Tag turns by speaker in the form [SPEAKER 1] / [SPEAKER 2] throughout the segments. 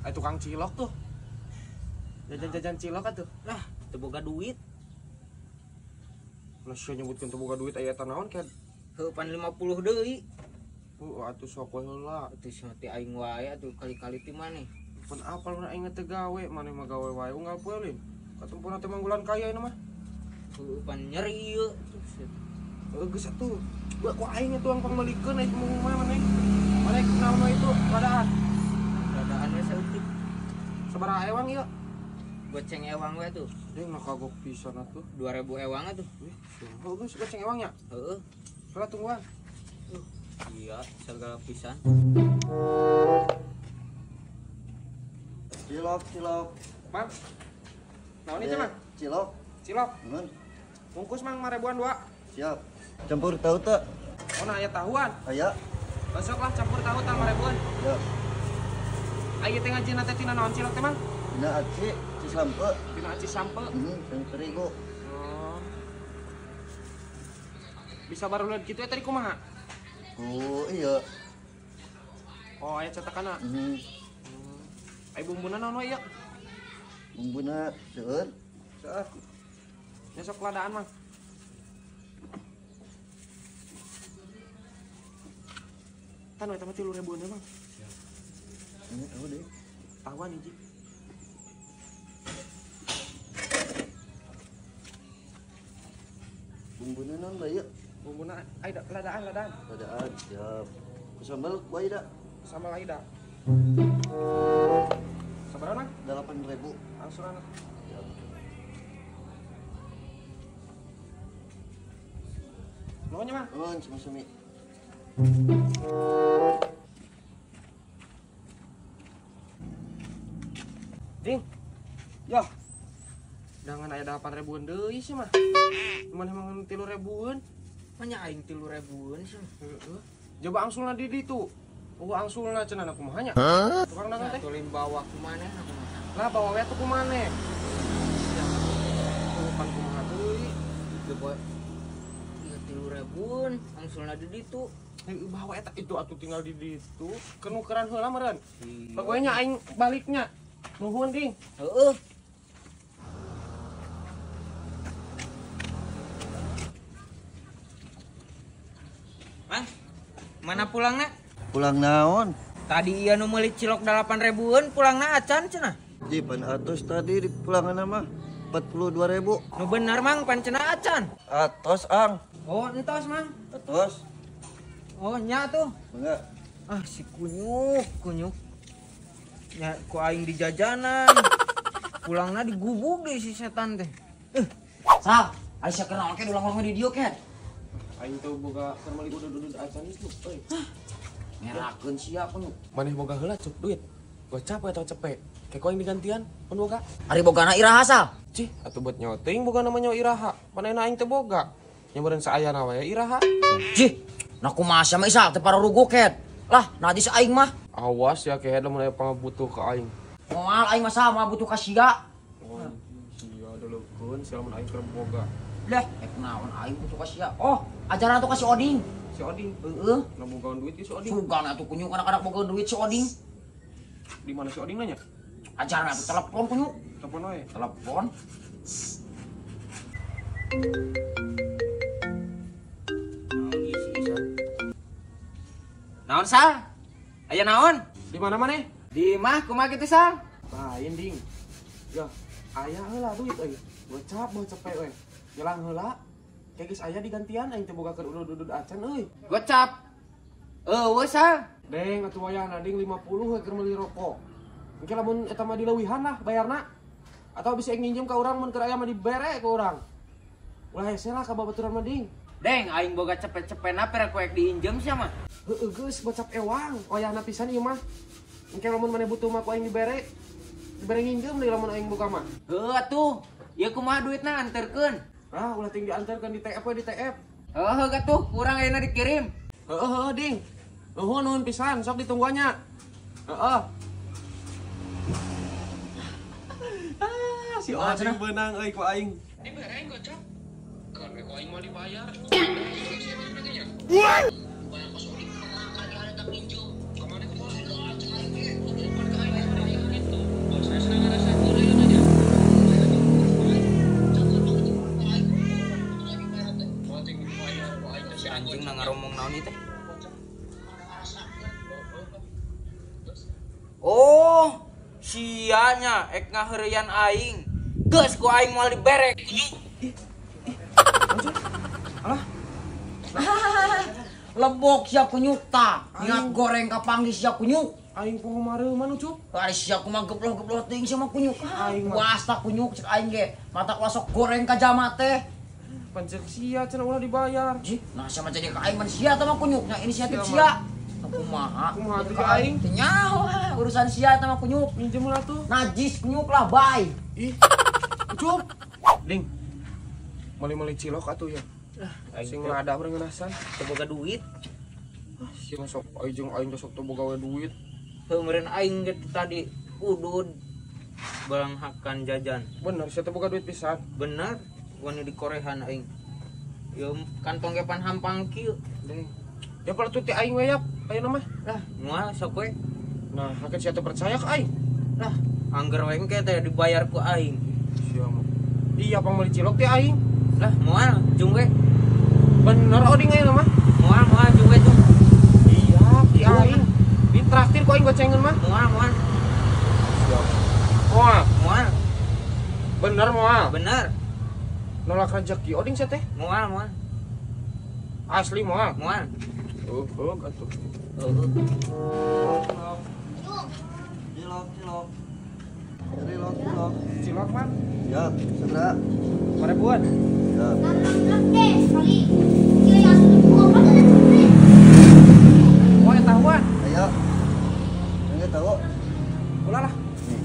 [SPEAKER 1] Aya tukang cilok tuh. Jajan-jajan cilok atuh.
[SPEAKER 2] Lah, teu boga duit.
[SPEAKER 1] Lah sia nyebutkeun teu boga duit aya eta naon kehed?
[SPEAKER 2] Heuh pan 50 deui.
[SPEAKER 1] Heuh atuh sok we heula.
[SPEAKER 2] Atuh sia teh aing wae atuh kali-kali ti maneh.
[SPEAKER 1] Pan apal mun aing teu gawe, maneh mah gawe wae unggal poe lin. Katempona teh manggulan kaya ieu mah.
[SPEAKER 2] Heuh pan nyeri ieu.
[SPEAKER 1] Heuh geus atuh. Bae ku aing atuh ang pangmeulikeun aing mung mah maneh. Maneh naon we itu ladaan.
[SPEAKER 2] Ladaan we saeutik.
[SPEAKER 1] Sabaraha ewang ieu?
[SPEAKER 2] Goceng ewang we tuh.
[SPEAKER 1] Deung mah kagok pisan atuh.
[SPEAKER 2] 2000 ewang atuh.
[SPEAKER 1] Wih, heuh geus goceng ewangnya.
[SPEAKER 2] Heeh.
[SPEAKER 1] Heula tungguan.
[SPEAKER 2] Iya, segala pisan.
[SPEAKER 3] Cilok, cilok.
[SPEAKER 1] Mang. Naon ieu, Mang?
[SPEAKER 3] Cilok.
[SPEAKER 1] Cilok.
[SPEAKER 3] Nuhun.
[SPEAKER 1] Bungkus Mang 5.000-an dua.
[SPEAKER 3] Siap. Campur tahu teu?
[SPEAKER 1] Oh, nah aya tahuan.
[SPEAKER 3] Aya.
[SPEAKER 1] Besok lah campur tahu tah 5.000-an.
[SPEAKER 3] Ya.
[SPEAKER 1] Aya teh ngajina teh tina naon cilok teh, Mang?
[SPEAKER 3] Tina aci, aci sampe.
[SPEAKER 1] Tina aci sampe.
[SPEAKER 3] Heeh, jeung terigu.
[SPEAKER 1] Oh. Bisa baru lihat gitu ya tadi kumaha?
[SPEAKER 3] Oh, iya.
[SPEAKER 1] Oh, aya cetakanna.
[SPEAKER 3] Heeh.
[SPEAKER 1] Aya bumbuna naon we ieu?
[SPEAKER 3] Bumbuna seueur.
[SPEAKER 1] Seueur. Nya sok ladaan, Mang. Tan we teh mah 3.000-an we, Mang.
[SPEAKER 3] Siap. Ini tahu deh.
[SPEAKER 1] Tahuan hiji.
[SPEAKER 3] Bumbuna naon bae ieu?
[SPEAKER 1] Bumbuna aya ladaan, ladaan.
[SPEAKER 3] Ladaan, siap. Ku sambal ku aya da?
[SPEAKER 1] Sambal aya da. Sabaraha, Mang?
[SPEAKER 3] 8.000.
[SPEAKER 1] Angsuran.
[SPEAKER 3] Siap.
[SPEAKER 1] Nuhun nya, Mang.
[SPEAKER 3] Nuhun, sami-sami.
[SPEAKER 1] Ding. Yo. Dangan aya 8.000-an deui sih mah. Mun emang 3.000-an.
[SPEAKER 2] Manya aing 3.000-an sih.
[SPEAKER 1] Heeh. Coba angsulna di ditu. Eueuh angsulna cenah na kumaha nya? Tukang dagang teh.
[SPEAKER 2] Tulin bawa ku maneh kumaha.
[SPEAKER 1] Lah bawa we atuh ku maneh. Tuh pan kumaha deui.
[SPEAKER 2] Coba ieu 3.000-an angsulna di ditu.
[SPEAKER 1] Heueuh bawa eta itu atuh tinggal di ditu. Kenukeran heula meureun. Pokoknya aing baliknya. Nuhun ding.
[SPEAKER 2] Heeh. Mang, mana pulangna?
[SPEAKER 3] Pulang naon?
[SPEAKER 2] Tadi iya nu meuli cilok 8.000-an pulangna acan cenah.
[SPEAKER 3] Ji pan atos tadi di pulangan mah 42.000.
[SPEAKER 2] Nu bener Mang pan cenah acan.
[SPEAKER 3] Atos ang.
[SPEAKER 2] Oh, entos Mang.
[SPEAKER 3] Atos.
[SPEAKER 2] Oh, nya tuh.
[SPEAKER 3] Mangga.
[SPEAKER 2] Ah, si kunyuk, kunyuk. Nya ku aing di jajanan. Pulangna digubug deh si setan teh.
[SPEAKER 4] Sal, Aisyah kenal ke ulang-ulang di dieu ket.
[SPEAKER 1] Aing teu boga keur meuli udud-udud acan itu euy.
[SPEAKER 4] Ngerakeun sia kunyuk.
[SPEAKER 1] Maneh boga heula cuk duit. Gocap atau cepet? Kayak aing digantian, pun boga.
[SPEAKER 4] Ari bogana iraha sal?
[SPEAKER 1] Cih, atuh buat nyoting boga namanya iraha. Manehna aing teu boga. Nya meureun saayana wae iraha.
[SPEAKER 4] Cih, nah kumaha sia mah Isal teu pararugo ket. Lah, najis aing mah.
[SPEAKER 1] Awas ya kehed lamun aya pangabutuh ka aing.
[SPEAKER 4] Moal aing mah sama butuh ka sia.
[SPEAKER 1] Oh, sia deleukeun sia lamun aing keur boga.
[SPEAKER 4] Lah, naon aing butuh ka sia. Oh, ajaran atuh ka si Oding.
[SPEAKER 1] Si Oding?
[SPEAKER 4] Heeh.
[SPEAKER 1] Nah bogaan duit si Oding.
[SPEAKER 4] Sugan atuh kunyuk anak-anak boga duit si Oding.
[SPEAKER 1] Di mana si Oding nanya?
[SPEAKER 4] Ajaran atuh telepon kunyuk.
[SPEAKER 1] Telepon wae.
[SPEAKER 4] Telepon.
[SPEAKER 2] Naon Sal? Aya naon?
[SPEAKER 1] Di mana maneh?
[SPEAKER 2] Di mah kumaha kitu Sal?
[SPEAKER 1] Lain ding. Ya, aya heula duit euy. Gocap bae cepet we. Jelang heula. Kayak geus aya digantian aing teh boga keur udud-udud acan euy.
[SPEAKER 2] Gocap. Eueuh Sal.
[SPEAKER 1] Deng atuh wayahna ding 50 we keur meuli rokok. Engke lamun eta mah dileuwihan lah bayarna. Atau bisa aing nginjem ka urang mun keur aya mah dibere ku urang. Ulah hese lah ka babaturan mah ding.
[SPEAKER 2] Deng aing boga cepet-cepetna pera ku ek diinjem sia mah.
[SPEAKER 1] Heueuh geus gocap ewang wayahna pisan ieu mah. Engke lamun maneh butuh mah ku aing dibere. Dibere nginjem deui lamun aing boga mah.
[SPEAKER 2] Heueuh atuh. Ieu kumaha duitna anterkeun?
[SPEAKER 1] Ah, ulah ting diantarkeun di TF we di TF.
[SPEAKER 2] Heueuh atuh, kurang ayeuna dikirim.
[SPEAKER 1] Heueuh heueuh ding. Nuhun nuhun pisan, sok ditungguannya. Heeh. Ah, si Oding beunang euy ku aing. Dibere aing gocap. Kan we ku aing mah dibayar. What?
[SPEAKER 2] Sia nya ek ngaheureuyan aing. Geus ku aing moal dibere.
[SPEAKER 1] Alah.
[SPEAKER 4] Lebok sia kunyuk ta. Niat goreng kapanggih sia kunyuk.
[SPEAKER 1] Aing poho mareuman Ucup.
[SPEAKER 4] Ari sia kumaha gebloh-gebloh teuing sia mah kunyuk.
[SPEAKER 1] Aing mah.
[SPEAKER 4] Puas ta kunyuk cek aing ge. Mata ulah sok goreng ka jalma teh.
[SPEAKER 1] Pancek sia cenah ulah dibayar.
[SPEAKER 4] Jih, nah sia mah jadi ka aing mah sia tah mah kunyuk. Nya inisiatif
[SPEAKER 1] Sia
[SPEAKER 4] sia. Nah, kumaha?
[SPEAKER 1] Kumaha
[SPEAKER 4] Jadi
[SPEAKER 1] tuh
[SPEAKER 4] ka
[SPEAKER 1] aing?
[SPEAKER 4] Teu nyaho urusan sia eta mah kunyuk.
[SPEAKER 1] Minjem lah tuh.
[SPEAKER 4] Najis kunyuk lah bye.
[SPEAKER 1] Ih. Ucup. Ding. Meuli-meuli cilok atuh ya. Sing lada urang ngeunasan.
[SPEAKER 2] Teu boga duit.
[SPEAKER 1] Ah, sia mah sok aing jeung aing teh sok teu boga we duit.
[SPEAKER 2] Heuh meureun aing ge tadi udud barang hakan jajan.
[SPEAKER 1] Bener sia teu boga duit pisan.
[SPEAKER 2] Bener, wani dikorehan aing. Ieu kantong ge pan hampang kieu.
[SPEAKER 1] Ding. Ya pala tuh ti aing we yap. Ayeuna mah.
[SPEAKER 2] Lah, moal sok we.
[SPEAKER 1] Nah, hakeun sia teu percaya ka aing.
[SPEAKER 2] Lah, angger we engke teh dibayar ku aing.
[SPEAKER 1] Sia mah. Iya pang meuli cilok ti aing.
[SPEAKER 2] Lah, moal jung we.
[SPEAKER 1] Bener oding ayeuna mah.
[SPEAKER 2] Moal moal jung we jung.
[SPEAKER 1] Iya, ti aing. Ditraktir ku aing gocengan mah.
[SPEAKER 2] Moal moal.
[SPEAKER 1] Siap. Moal,
[SPEAKER 2] Moal,
[SPEAKER 1] bener moal.
[SPEAKER 2] bener.
[SPEAKER 1] Nolak rezeki oding sia teh.
[SPEAKER 2] Moal moal.
[SPEAKER 1] Asli moal.
[SPEAKER 2] Moal.
[SPEAKER 1] Oh, atuh.
[SPEAKER 2] Heuh.
[SPEAKER 3] Cilok, cilok. Cilok, cilok.
[SPEAKER 1] Cilok mah.
[SPEAKER 3] Siap, segera.
[SPEAKER 1] Maribuan.
[SPEAKER 3] Siap.
[SPEAKER 1] Oh, eta tahuan.
[SPEAKER 3] Ayo. Enggak tahu.
[SPEAKER 1] Ulah lah.
[SPEAKER 3] Nih.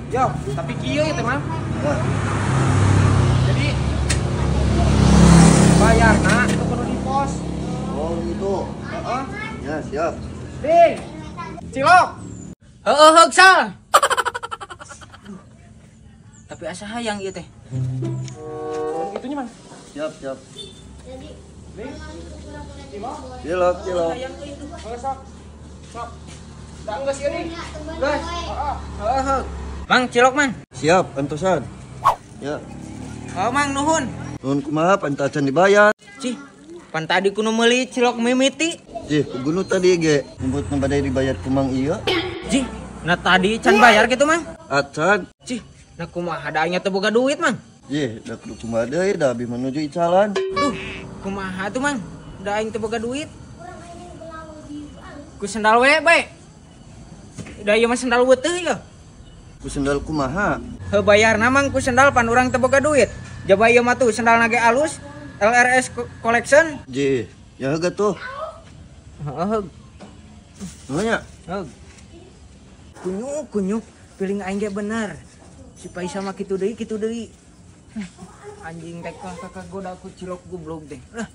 [SPEAKER 1] Yo, tapi kieu ya teh mah.
[SPEAKER 3] Ya.
[SPEAKER 1] Jadi bayarna itu kudu di pos.
[SPEAKER 3] Oh, gitu.
[SPEAKER 1] Heeh.
[SPEAKER 3] Ya, siap.
[SPEAKER 1] Ding. Cilok.
[SPEAKER 2] Heueuh heug sal. Tapi asa hayang ieu teh.
[SPEAKER 1] Itunya mah.
[SPEAKER 3] Siap, siap.
[SPEAKER 1] Ding. Cilok.
[SPEAKER 3] Cilok, cilok.
[SPEAKER 1] Heeh, sok. Sok. Da geus ieu nih.
[SPEAKER 2] Geus.
[SPEAKER 1] Heeh.
[SPEAKER 2] Heueuh heug. Mang cilok mang.
[SPEAKER 3] Siap, antosan. Ya.
[SPEAKER 2] Oh mang nuhun.
[SPEAKER 3] Nuhun kumaha pan acan dibayar.
[SPEAKER 2] Cih, pan tadi kudu meuli cilok mimiti.
[SPEAKER 3] Cih, kudu tadi ge nyebut nu bade dibayar ku Mang ieu.
[SPEAKER 2] Cih, nah tadi can bayar gitu mang.
[SPEAKER 3] Acan.
[SPEAKER 2] Cih, nah kumaha da aing teu boga duit mang.
[SPEAKER 3] Cih, da kudu kumaha deui da abi menuju icalan.
[SPEAKER 2] Duh, kumaha tuh mang? Da aing teu boga duit. Ku sendal we bae. Da ieu mah sendal weuteung ieu.
[SPEAKER 3] Ku sendal kumaha?
[SPEAKER 2] Heuh bayarna mang ku sendal pan urang teu boga duit. Jaba ieu mah tuh sendalna ge alus LRS Collection.
[SPEAKER 3] Jih, ya heug tuh.
[SPEAKER 2] Heeh.
[SPEAKER 3] Nuhun nya.
[SPEAKER 2] Heug. Kunyuk kunyuk piling aing ge bener. Si Paisa mah kitu deui kitu deui. Anjing teh kakak goda ku cilok goblok teh. Lah.